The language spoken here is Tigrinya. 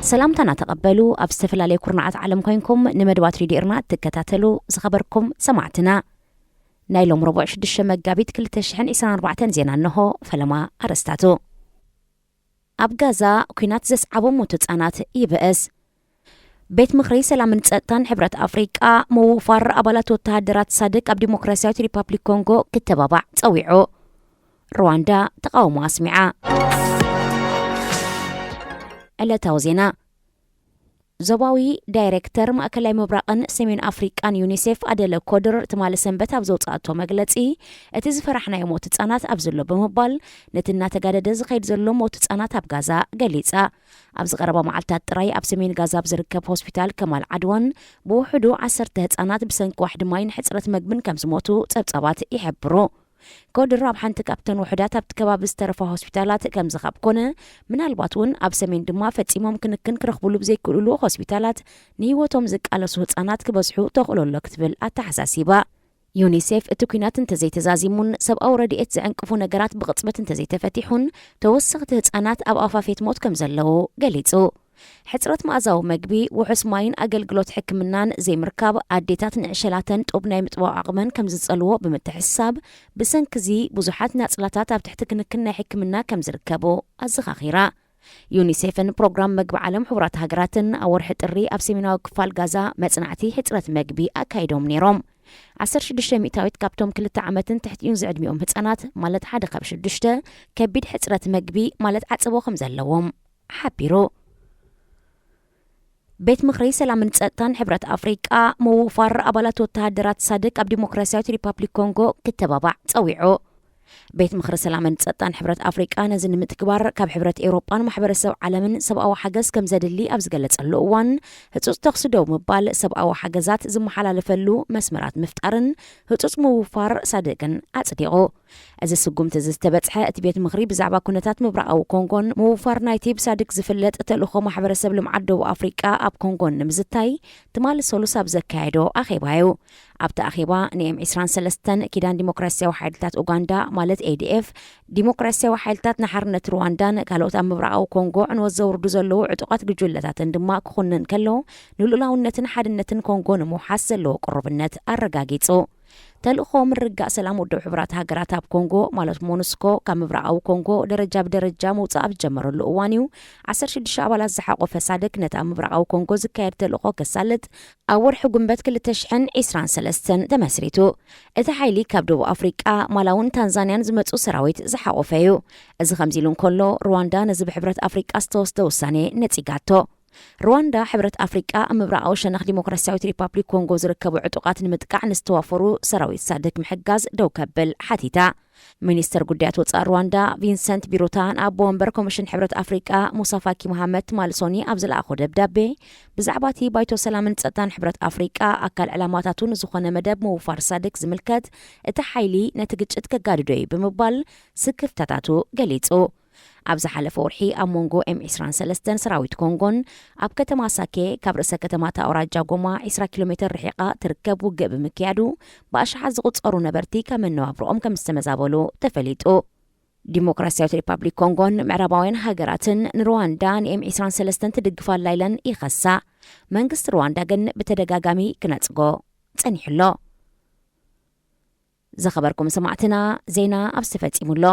ሰላምታና ተቐበሉ። ኣብ ዝተፈላለየ ኩርናዓት ዓለም ኮይንኩም ንመደባት ሬድዮ ኤርና እትከታተሉ ዝኸበርኩም ሰማዕትና፣ ናይ ሎም ረቡዕ ሽዱሽተ መጋቢት ክልተ ሽሕን ዕስራን ኣርባዕተን ዜና እንሆ። ፈለማ ኣርእስታቱ። ኣብ ጋዛ ኲናት ዘስዓቦ ሞት ህጻናት ይብእስ። ቤት ምኽሪ ሰላምን ጸጥታን ሕብረት ኣፍሪቃ ምውፋር ኣባላት ወተሃደራት ሳድክ ኣብ ዲሞክራሲያዊት ሪፓብሊክ ኮንጎ ክተባባዕ ጸዊዑ። ሩዋንዳ ተቓውሞ ኣስሚዓ። ዕለታዊ ዜና። ዞባዊ ዳይሬክተር ማእከላይ ምብራቕን ሰሜን ኣፍሪቃን ዩኒሴፍ ኣደለ ኮድር ትማሊ ሰንበት ኣብ ዘውፅኣቶ መግለፂ፣ እቲ ዝፈራሕናዮ ሞት ህፃናት ኣብ ዘሎ ብምባል፣ ነቲ እናተጋደደ ዝኸይድ ዘሎ ሞት ህፃናት ኣብ ጋዛ ገሊፃ። ኣብዚ ቀረባ መዓልታት ጥራይ ኣብ ሰሜን ጋዛ ኣብ ዝርከብ ሆስፒታል ከማል ዓድዋን ብውሕዱ ዓሰርተ ህፃናት ብሰንኪ ዋሕዲ ማይን ሕፅረት መግብን ከም ዝሞቱ ጸብጻባት ይሕብሩ። ኮድር ኣብ ሓንቲ ካብተን ውሑዳት ኣብቲ ከባቢ ዝተረፋ ሆስፒታላት ከም ዝኻብ ኮነ፣ ምናልባት እውን ኣብ ሰሜን ድማ ፈጺሞም ክንክን ክረኽብሉ ብዘይክእልሉ ሆስፒታላት ንህይወቶም ዝቃለሱ ህጻናት ክበዝሑ ተኽእሎ ኣሎ ክትብል ኣተሓሳሲባ። ዩኒሴፍ እቲ ኲናት እንተዘይተዛዚሙን ሰብኣዊ ረድኤት ዘዕንቅፉ ነገራት ብቕጽበት እንተዘይተፈቲሑን ተወሰኽቲ ህጻናት ኣብ ኣፋፌት ሞት ከም ዘለዉ ገሊጹ። ሕጽረት መኣዛዊ መግቢ፣ ውሑስ ማይን ኣገልግሎት ሕክምናን ዘይምርካብ ኣዴታት ንዕሸላተን ጡብ ናይ ምጥባው ዓቕመን ከም ዝጸልዎ ብምትሕስሳብ፣ ብሰንኪ እዚ ብዙሓት ናጽላታት ኣብ ትሕቲ ክንክን ናይ ሕክምና ከም ዝርከቡ ኣዘኻኺራ። ዩኒሴፍን ፕሮግራም መግቢ ዓለም ሕቡራት ሃገራትን ኣብ ወርሒ ጥሪ ኣብ ሰሜናዊ ክፋል ጋዛ መጽናዕቲ ሕጽረት መግቢ ኣካይዶም ነይሮም። ዓሰርተ ሽዱሽተ ሚእታዊት ካብቶም ክልተ ዓመትን ትሕቲኡን ዝዕድሚኦም ህጻናት፣ ማለት ሓደ ካብ ሽዱሽተ፣ ከቢድ ሕጽረት መግቢ፣ ማለት ዓጸቦ ከም ዘለዎም ሓቢሩ። ቤት ምኽሪ ሰላምን ጸጥታን ሕብረት ኣፍሪቃ ምውፋር ኣባላት ወተሃደራት ሳድክ ኣብ ዲሞክራሲያዊት ሪፓብሊክ ኮንጎ ክተባባዕ ጸዊዑ። ቤት ምኽሪ ሰላምን ጸጥታን ሕብረት ኣፍሪቃ ነዚ ንምትግባር ካብ ሕብረት ኤውሮጳን ማሕበረሰብ ዓለምን ሰብኣዊ ሓገዝ ከም ዘድሊ ኣብ ዝገለጸሉ እዋን፣ ህጹጽ ተኹሲ ደው ምባል፣ ሰብኣዊ ሓገዛት ዝመሓላለፈሉ መስመራት ምፍጣርን ህጹጽ ምውፋር ሳድክን ኣጽዲቑ። እዚ ስጉምቲ እዚ ዝተበጽሐ እቲ ቤት ምኽሪ ብዛዕባ ኩነታት ምብራቓዊ ኮንጎን ምውፋር ናይቲ ብሳድክ ዝፍለጥ ተልእኾ ማሕበረሰብ ልምዓት ደቡብ ኣፍሪቃ ኣብ ኮንጎን ንምዝታይ ትማሊ ሰሉስ ኣብ ዘካየዶ ኣኼባ እዩ። ኣብቲ ኣኼባ ንኤም ዕስራን ሰለስተን ኪዳን ዲሞክራሲያዊ ሓይልታት ኡጋንዳ ማለት ኤ ዲ ኤፍ፣ ዲሞክራሲያዊ ሓይልታት ንሓርነት ሩዋንዳን ካልኦት ኣብ ምብራቓዊ ኮንጎ ዕንወት ዘውርዱ ዘለዉ ዕጡቓት ጉጅለታትን ድማ ክኹንን ከሎ፣ ንልኡላውነትን ሓድነትን ኮንጎ ንምውሓስ ዘለዎ ቅሩብነት ኣረጋጊጹ። ተልእኾ ምርግጋእ ሰላም ውድብ ሕቡራት ሃገራት ኣብ ኮንጎ ማለት ሞኑስኮ ካብ ምብራቓዊ ኮንጎ ደረጃ ብደረጃ ምውጻእ ኣብ ዝጀመረሉ እዋን እዩ፣ ዓሰርተ ሽዱሽተ ኣባላት ዝሓቖፈ ሳድክ ነቲ ኣብ ምብራቓዊ ኮንጎ ዝካየድ ተልእኾ ከሳልጥ ኣብ ወርሒ ጉንበት ክልተ ሽሕን ዕስራን ሰለስተን ተመስሪቱ። እቲ ሓይሊ ካብ ደቡብ ኣፍሪቃ፣ ማላውን ታንዛንያን ዝመጹ ሰራዊት ዝሓቖፈ እዩ። እዚ ከምዚ ኢሉ እንከሎ፣ ሩዋንዳ ነዚ ብሕብረት ኣፍሪቃ ዝተወስደ ውሳኔ ነጺጋቶ። ሩዋንዳ፣ ሕብረት ኣፍሪቃ ኣብ ምብራቓዊ ሸነኽ ዲሞክራሲያዊት ሪፓብሊክ ኮንጎ ዝርከቡ ዕጡቓት ንምጥቃዕ ንዝተዋፈሩ ሰራዊት ሳድክ ምሕጋዝ ደው ከብል ሓቲታ። ሚኒስተር ጉዳያት ወጻኢ ሩዋንዳ ቪንሰንት ቢሩታ ንኣቦ ወንበር ኮሚሽን ሕብረት ኣፍሪቃ ሙሳ ፋኪ መሃመት ትማሊ ሶኒ ኣብ ዝለኣኾ ደብዳቤ፣ ብዛዕባ እቲ ባይቶ ሰላምን ጸጥታን ሕብረት ኣፍሪቃ ኣካል ዕላማታቱ ንዝኾነ መደብ ምውፋር ሳድክ ዝምልከት፣ እቲ ሓይሊ ነቲ ግጭት ከጋድዶ እዩ ብምባል ስክፍታታቱ ገሊጹ። ኣብ ዝሓለፈ ወርሒ ኣብ መንጎ ኤም ዕስራን ሰለስተን ሰራዊት ኮንጎን ኣብ ከተማ ሳኬ፣ ካብ ርእሰ ከተማ እታ ኣውራጃ ጎማ ዕስራ ኪሎ ሜተር ርሒቓ ትርከብ፣ ውግእ ብምክያዱ፣ ብኣሽሓት ዝቑጸሩ ነበርቲ ካብ መነባብሮኦም ከም ዝተመዛበሉ ተፈሊጡ። ዲሞክራሲያዊት ሪፓብሊክ ኮንጎን ምዕራባውያን ሃገራትን ንሩዋንዳ ንኤም ዕስራን ሰለስተን ትድግፋ ኣላ ኢለን ይኸሳ። መንግስቲ ሩዋንዳ ግን ብተደጋጋሚ ክነጽጎ ጸኒሑ ኣሎ። ዝኸበርኩም ሰማዕትና፣ ዜና ኣብዚ ተፈጺሙ ኣሎ።